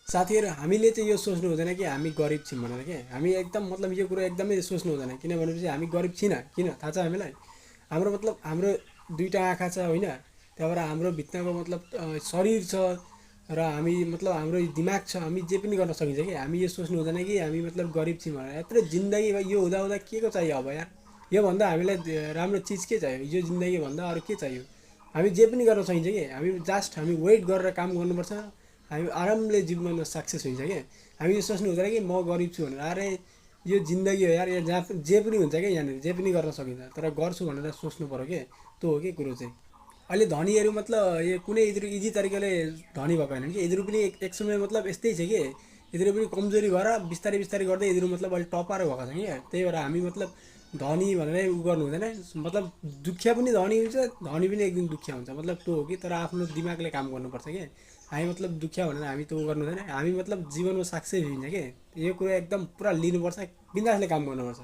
साथीहरू हामीले चाहिँ यो सोच्नु हुँदैन कि हामी गरिब छौँ भनेर के। हामी एकदम मतलब यो कुरो एकदमै सोच्नु हुँदैन, किनभने हामी गरिब छैन। किन थाहा छ हामीलाई? हाम्रो मतलब हाम्रो दुईवटा आँखा छ होइन, त्यहाँबाट हाम्रो भित्रको मतलब शरीर छ र हामी मतलब हाम्रो दिमाग छ, हामी जे पनि गर्न सकिन्छ कि। हामी यो सोच्नु हुँदैन कि हामी मतलब गरिब छौँ भनेर। यत्रो जिन्दगी यो हुँदा हुँदा के को चाहियो अब यार? योभन्दा हामीलाई राम्रो चिज के चाहियो? यो जिन्दगीभन्दा अरू के चाहियो? हामी जे पनि गर्न सकिन्छ कि। हामी जस्ट हामी वेट गरेर काम गर्नुपर्छ, हामी आरामले जीवनमा सक्सेस हुन्छ क्या। हामी यो सोच्नु हुँदैन कि म गरिब छु भनेर। अरे यो जिन्दगी हो यार, यहाँ जहाँ जे पनि हुन्छ क्या, यहाँनिर जे पनि गर्न सकिन्छ, तर गर्छु भनेर सोच्नु पऱ्यो क्या। त्यो हो कि कुरो चाहिँ। अहिले धनीहरू मतलब यो कुनै इजी तरिकाले धनी भएको होइन कि। यिनीहरू पनि एक समय मतलब यस्तै छ कि, यिनीहरू पनि कमजोरी भएर बिस्तारै बिस्तारै गर्दै यिनीहरू मतलब अहिले टपर भएको छ क्या। त्यही भएर हामी मतलब धनी भनेर उ गर्नु हुँदैन। मतलब दुखिया पनि धनी हुन्छ, धनी पनि एक दिन दुखिया हुन्छ, मतलब त्यो हो कि। तर आफ्नो दिमागले काम गर्नुपर्छ क्या। हामी मतलब दुखिया भनेर हामी त्यो गर्नु हुँदैन। हामी मतलब जीवनमा सक्सेस हुन्छ कि। यो कुरा एकदम पुरा लिनुपर्छ, बिन्दासले काम गर्नुपर्छ।